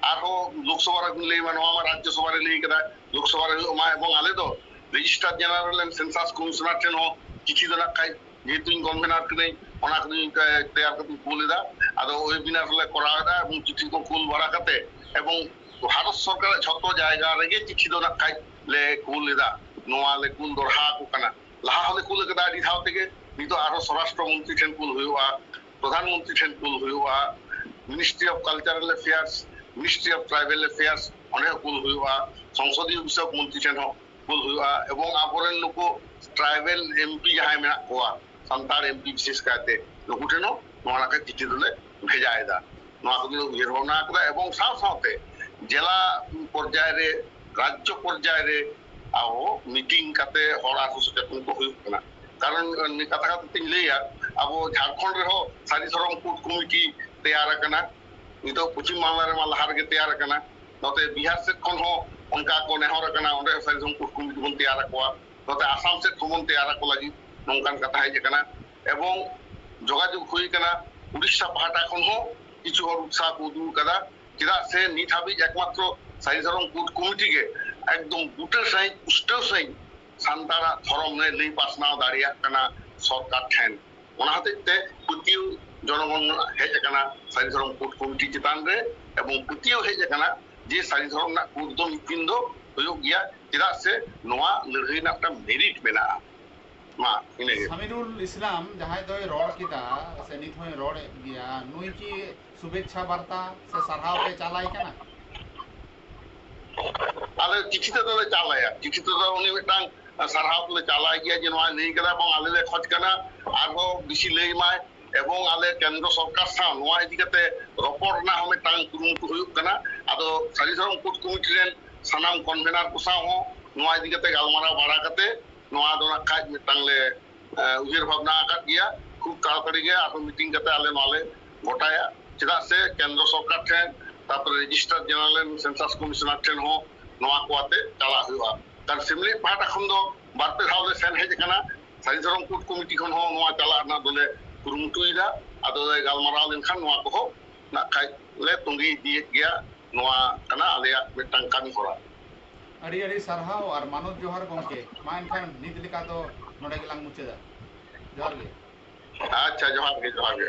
ᱟᱨᱦᱚᱸ ᱞᱳᱠᱥᱚᱵᱷᱟ ᱨᱮ ᱞᱟᱹᱭ ᱢᱟ, ᱱᱚᱣᱟ ᱢᱟ ᱨᱟᱡᱽᱡᱚᱥᱚᱵᱷᱟ ᱨᱮ ᱞᱟᱹᱭ ᱠᱟᱫᱟ, ᱞᱳᱠᱥᱚᱵᱷᱟ ᱨᱮ ᱦᱩᱭᱩᱜ ᱢᱟ᱾ ᱮᱵᱚᱝ ᱟᱞᱮ ᱫᱚ register general and census commissioner ᱴᱷᱮᱱ ᱦᱚᱸ ᱪᱤᱴᱷᱤ ᱫᱚ ᱱᱟᱜ ᱠᱷᱟᱡ, ᱡᱮᱦᱮᱛᱩ ᱤᱧ ᱠᱚᱱᱵᱷᱮᱱᱟᱨ ᱠᱟᱹᱱᱟᱹᱧ, ᱚᱱᱟ ᱠᱷᱟᱹᱛᱤᱨ ᱛᱮᱭᱟᱨ ᱠᱟᱛᱮᱧ ᱠᱩᱞ ᱮᱫᱟ᱾ ᱟᱫᱚ ᱳᱭᱮᱵᱤᱱᱟᱨ ᱞᱮ ᱠᱚᱨᱟᱣ ᱮᱫᱟ ᱮᱵᱚᱝ ᱪᱤᱴᱷᱤ ᱠᱚ ᱠᱩᱞ ᱵᱟᱲᱟ ᱠᱟᱛᱮ ᱮᱵᱚᱝ ᱵᱷᱟᱨᱚᱛ ᱥᱚᱨᱠᱟᱨᱟᱜ ᱡᱷᱚᱛᱚ ᱡᱟᱭᱜᱟ ᱨᱮᱜᱮ ᱪᱤᱴᱷᱤ ᱫᱚ ᱱᱟᱜ ᱠᱷᱟᱡ ᱞᱮ ᱠᱩᱞ ᱮᱫᱟ, ᱱᱚᱣᱟ ᱞᱮ ᱠᱩᱞ ᱫᱚᱲᱦᱟ ᱟᱠᱚ ᱠᱟᱱᱟ᱾ ᱞᱟᱦᱟ ᱦᱚᱸᱞᱮ ᱠᱩᱞ ᱟᱠᱟᱫᱟ ᱟᱹᱰᱤ ᱫᱷᱟᱣ ᱛᱮᱜᱮ, ᱱᱤᱛᱚᱜ ᱟᱨᱦᱚᱸ ᱥᱚᱨᱟᱥᱴᱨᱚ ᱢᱚᱱᱛᱨᱤ ᱴᱷᱮᱱ ᱠᱩᱞ ᱦᱩᱭᱩᱜᱼᱟ, ᱯᱨᱚᱫᱷᱟᱱ ᱢᱚᱱᱛᱨᱤ ᱴᱷᱮᱱ ᱠᱩᱞ ᱦᱩᱭᱩᱜᱼᱟ, ministry of cultural affairs, ministry of tribal affairs, ᱚᱸᱰᱮ ᱦᱚᱸ ᱠᱩᱞ ᱦᱩᱭᱩᱜᱼᱟ, ᱥᱚᱝᱥᱚᱫᱤᱭᱚ ᱵᱤᱥᱚᱭᱚᱠ ᱢᱚᱱᱛᱨᱤ ᱴᱷᱮᱱ ᱦᱚᱸ ᱠᱩᱞ ᱦᱩᱭᱩᱜᱼᱟ, ᱮᱵᱚᱝ ᱟᱵᱚᱨᱮᱱ ᱱᱩᱠᱩ ᱴᱨᱟᱭᱵᱮᱞ ᱮᱢᱯᱤ ᱡᱟᱦᱟᱸᱭ ᱢᱮᱱᱟᱜ ᱠᱚᱣᱟ, ᱥᱟᱱᱛᱟᱲ ᱮᱢᱯᱤ ᱵᱤᱥᱮᱥ ᱠᱟᱭᱛᱮ, ᱱᱩᱠᱩ ᱴᱷᱮᱱ ᱦᱚᱸ ᱱᱚᱣᱟ ᱞᱮᱠᱟ ᱪᱤᱴᱷᱤ ᱫᱚᱞᱮ ᱵᱷᱮᱡᱟᱭᱮᱫᱟ᱾ ᱱᱚᱣᱟ ᱠᱚᱫᱚᱞᱮ ᱩᱭᱦᱟᱹᱨ ᱵᱷᱟᱵᱽᱱᱟ ᱟᱠᱟᱫᱟ ᱮᱵᱚᱝ ᱥᱟᱶ ᱥᱟᱶᱛᱮ ᱡᱮᱞᱟ ᱯᱚᱨᱡᱟᱭ ᱨᱮ, ᱨᱟᱡᱽᱡᱚ ᱯᱚᱨᱡᱟᱭ ᱨᱮ ᱟᱵᱚ ᱢᱤᱴᱤᱝ ᱠᱟᱛᱮ ᱦᱚᱲ ᱟᱨᱦᱚᱸ ᱥᱚᱪᱮᱛᱚᱱ ᱠᱚ ᱦᱩᱭᱩᱜ ᱠᱟᱱᱟ᱾ ᱠᱟᱨᱚᱱ, ᱱᱤᱭᱟᱹ ᱠᱟᱛᱷᱟ ᱠᱟᱛᱷᱟ ᱛᱤᱧ ᱞᱟᱹᱭᱟ, ᱟᱵᱚ ᱡᱷᱟᱲᱠᱷᱚᱸᱰ ᱨᱮᱦᱚᱸ ᱥᱟᱹᱨᱤ ᱫᱷᱚᱨᱚᱢ ᱠᱳᱰ ᱠᱚᱢᱤᱴᱤ ᱛᱮᱭᱟᱨ ᱟᱠᱟᱱᱟ, ᱱᱤᱛᱚᱜ ᱯᱚᱪᱷᱤᱢ ᱵᱟᱝᱞᱟ ᱨᱮᱢᱟ ᱞᱟᱦᱟ ᱨᱮᱜᱮ ᱛᱮᱭᱟᱨ ᱟᱠᱟᱱᱟ, ᱱᱚᱛᱮ ᱵᱤᱦᱟᱨ ᱥᱮᱫ ᱠᱷᱚᱱ ᱦᱚᱸ ᱚᱱᱠᱟ ᱠᱚ ᱱᱮᱦᱚᱨ ᱟᱠᱟᱱᱟ, ᱚᱸᱰᱮ ᱦᱚᱸ ᱥᱟᱹᱨᱤ ᱫᱷᱚᱨᱚᱢ ᱠᱳᱰ ᱠᱚᱢᱤᱴᱤ ᱵᱚᱱ ᱛᱮᱭᱟᱨ ᱟᱠᱚᱣᱟ, ᱱᱚᱛᱮ ᱟᱥᱟᱢ ᱥᱮᱫ ᱠᱷᱚᱱ ᱵᱚᱱ ᱛᱮᱭᱟᱨ ᱟᱠᱚ ᱞᱟᱹᱜᱤᱫ ᱱᱚᱝᱠᱟᱱ ᱠᱟᱛᱷᱟ ᱦᱮᱡ ᱟᱠᱟᱱᱟ᱾ ᱮᱵᱚᱝ ᱡᱳᱜᱟᱡᱳᱜᱽ ᱦᱩᱭ ᱟᱠᱟᱱᱟ ᱩᱲᱤᱥᱥᱟ ᱯᱟᱦᱴᱟ ᱠᱷᱚᱱ ᱦᱚᱸ, ᱠᱤᱪᱷᱩ ᱦᱚᱲ ᱩᱛᱥᱟᱦᱚ ᱠᱚ ᱩᱫᱩᱜ ᱟᱠᱟᱫᱟ᱾ ᱪᱮᱫᱟᱜ ᱥᱮ ᱱᱤᱛ ᱦᱟᱹᱵᱤᱡ ᱮᱠᱢᱟᱛᱨᱚ ᱥᱟᱹᱨᱤ ᱫᱷᱚᱨᱚᱢ ᱠᱳᱰ ᱠᱚᱢᱤᱴᱤ ᱜᱮ ᱮᱠᱫᱚᱢ ᱵᱩᱴᱟᱹ ᱥᱟᱺᱦᱤᱡ, ᱯᱩᱥᱴᱟᱹᱣ ᱥᱟᱺᱦᱤᱡ ᱥᱟᱱᱛᱟᱲᱟᱜ ᱫᱷᱚᱨᱚᱢ ᱮ ᱞᱟᱹᱭ ᱯᱟᱥᱱᱟᱣ ᱫᱟᱲᱮᱭᱟᱜ ᱠᱟᱱᱟ ᱥᱚᱨᱠᱟᱨ ᱴᱷᱮᱱ᱾ ᱚᱱᱟ ᱦᱚᱛᱮᱡ ᱛᱮ ᱯᱟᱹᱛᱭᱟᱹᱣ ᱡᱚᱱᱚᱜᱚᱱ ᱦᱮᱡ ᱟᱠᱟᱱᱟ ᱥᱟᱹᱨᱤ ᱫᱷᱚᱨᱚᱢ ᱠᱳᱰ ᱠᱚᱢᱤᱴᱤ ᱪᱮᱛᱟᱱ ᱨᱮ, ᱮᱵᱚᱝ ᱯᱟᱹᱛᱭᱟᱹᱣ ᱦᱮᱡ ᱟᱠᱟᱱᱟ ᱡᱮ ᱥᱟᱹᱨᱤ ᱫᱷᱚᱨᱚᱢ ᱨᱮᱱᱟᱜ ᱠᱳᱰ ᱫᱚ ᱢᱤᱫ ᱫᱤᱱ ᱫᱚ ᱦᱩᱭᱩᱜ ᱜᱮᱭᱟ, ᱪᱮᱫᱟᱜ ᱥᱮ ᱱᱚᱣᱟ ᱞᱟᱹᱲᱦᱟᱹᱭ ᱨᱮᱱᱟᱜ ᱢᱤᱫᱴᱟᱝ ᱢᱮᱨᱤᱴ ᱢᱮᱱᱟᱜᱼᱟ᱾ ᱢᱟ ᱤᱱᱟᱹᱜᱮ᱾ ᱥᱟᱢᱤᱨᱩᱞ ᱤᱥᱞᱟᱢ ᱡᱟᱦᱟᱸᱭ ᱫᱚᱭ ᱨᱚᱲ ᱠᱮᱫᱟ ᱥᱮ ᱱᱤᱛ ᱦᱚᱸᱭ ᱨᱚᱲᱮᱫ ᱜᱮᱭᱟ, ᱱᱩᱭ ᱠᱤ ᱥᱩᱵᱷᱮᱪᱪᱷᱟ ᱵᱟᱨᱛᱟ ᱥᱮ ᱥᱟᱨᱦᱟᱣ ᱯᱮ ᱪᱟᱞᱟᱭ ᱠᱟᱱᱟ? ᱟᱞᱮ ᱪᱤᱴᱷᱤ ᱛᱮᱫᱚ ᱞᱮ ᱪᱟᱞᱟᱭᱟ, ᱪᱤᱴᱷᱤ ᱛᱮᱫᱚ ᱩᱱᱤ ᱢᱤᱫᱴᱟᱝ ᱥᱟᱨᱦᱟᱣ ᱞᱮ ᱪᱟᱞᱟᱭ ᱜᱮᱭᱟ ᱡᱮ ᱱᱚᱣᱟᱭ ᱞᱟᱹᱭ ᱠᱟᱫᱟ ᱮᱵᱚᱝ ᱟᱞᱮ ᱞᱮ ᱠᱷᱚᱡᱽ ᱠᱟᱱᱟ ᱟᱨᱦᱚᱸ ᱵᱮᱥᱤ ᱞᱟᱹᱭ ᱢᱟᱭ ᱮᱵᱚᱝ ᱟᱞᱮ ᱠᱮᱱᱫᱨᱚ ᱥᱚᱨᱠᱟᱨ ᱥᱟᱶ ᱱᱚᱣᱟ ᱤᱫᱤ ᱠᱟᱛᱮ ᱨᱚᱯᱚᱲ ᱨᱮᱱᱟᱜ ᱦᱚᱸ ᱢᱤᱫᱴᱟᱝ ᱠᱩᱨᱩᱢᱩᱴᱩ ᱦᱩᱭᱩᱜ ᱠᱟᱱᱟ᱾ ᱟᱫᱚ ᱥᱟᱹᱨᱤ ᱫᱷᱚᱨᱚᱢ ᱠᱳᱰ ᱠᱚᱢᱤᱴᱤ ᱨᱮᱱ ᱥᱟᱱᱟᱢ ᱠᱚᱱᱵᱷᱮᱱᱟᱨ ᱠᱚ ᱥᱟᱶ ᱦᱚᱸ ᱱᱚᱣᱟ ᱤᱫᱤ ᱠᱟᱛᱮ ᱜᱟᱞᱢᱟᱨᱟᱣ ᱵᱟᱲᱟ ᱠᱟᱛᱮ ᱱᱚᱣᱟ ᱫᱚ ᱱᱟᱜ ᱠᱷᱟᱡ ᱢᱤᱫᱴᱟᱝ ᱞᱮ, ᱮ, ᱩᱭᱦᱟᱹᱨ ᱵᱷᱟᱵᱽᱱᱟ ᱟᱠᱟᱫ ᱜᱮᱭᱟ᱾ ᱠᱷᱩᱵ ᱛᱟᱲᱟᱛᱟᱲᱤ ᱜᱮ ᱟᱨᱦᱚᱸ ᱢᱤᱴᱤᱝ ᱠᱟᱛᱮ ᱟᱞᱮ ᱱᱚᱣᱟ ᱞᱮ ᱜᱚᱴᱟᱭᱟ᱾ ᱪᱮᱫᱟᱜ ᱥᱮ ᱠᱮᱱᱫᱨᱚ ᱥᱚᱨᱠᱟᱨ ᱴᱷᱮᱱ, ᱛᱟᱨᱯᱚᱨᱮ ᱨᱮᱡᱤᱥᱴᱟᱨ ᱡᱮᱱᱟᱨᱮᱞ ᱥᱮᱱᱥᱟᱥ ᱠᱚᱢᱤᱥᱚᱱᱟᱨ ᱴᱷᱮᱱ ᱦᱚᱸ ᱱᱚᱣᱟ ᱠᱚ ᱟᱛᱮ ᱪᱟᱞᱟᱜ ᱦᱩᱭᱩᱜᱼᱟ᱾ ᱠᱟᱨᱚᱱ ᱥᱤᱢᱞᱤ ᱯᱟᱦᱴᱟ ᱠᱷᱚᱱ ᱫᱚ ᱵᱟᱨ ᱯᱮ ᱫᱷᱟᱣ ᱞᱮ ᱥᱮᱱ ᱦᱮᱡ ᱟᱠᱟᱱᱟ᱾ ᱥᱟᱹᱨᱤ ᱫᱷᱚᱨᱚᱢ ᱠᱳᱰ ᱠᱚᱢᱤᱴᱤ ᱠᱷᱚᱱ ᱦᱚᱸ ᱱᱚᱣᱟ ᱪᱟᱞᱟᱜ ᱨᱮᱱᱟᱜ ᱫᱚᱞᱮ ᱠᱩᱨᱩᱢᱩᱴᱩᱭᱮᱫᱟ᱾ ᱟᱫᱚ ᱞᱮ ᱜᱟᱞᱢᱟᱨᱟᱣ ᱞᱮᱱᱠᱷᱟᱱ ᱱᱚᱣᱟ ᱠᱚᱦᱚᱸ ᱱᱟᱜ ᱠᱷᱟᱡ ᱞᱮ ᱛᱚᱸᱜᱮ ᱤᱫᱤᱭᱮᱫ ᱜᱮᱭᱟ᱾ ᱱᱚᱣᱟ ᱠᱟᱱᱟ ᱟᱞᱮᱭᱟᱜ ᱢᱤᱫᱴᱟᱝ ᱠᱟᱹᱢᱤ ᱦᱚᱨᱟ᱾ ᱟᱹᱰᱤ ᱟᱹᱰᱤ ᱥᱟᱨᱦᱟᱣ ᱟᱨ ᱢᱟᱱᱚᱛ ᱡᱚᱦᱟᱨ ᱜᱚᱢᱠᱮ᱾ ᱢᱟ ᱮᱱᱠᱷᱟᱱ ᱱᱤᱛ ᱞᱮᱠᱟ ᱫᱚ ᱱᱚᱰᱮ ᱜᱮᱞᱟᱝ ᱢᱩᱪᱟᱹᱫᱟ᱾ ᱡᱚᱦᱟᱨ ᱜᱮ᱾ ᱟᱪᱪᱷᱟ, ᱡᱚᱦᱟᱨ ᱜᱮ, ᱡᱚᱦᱟᱨ ᱜᱮ᱾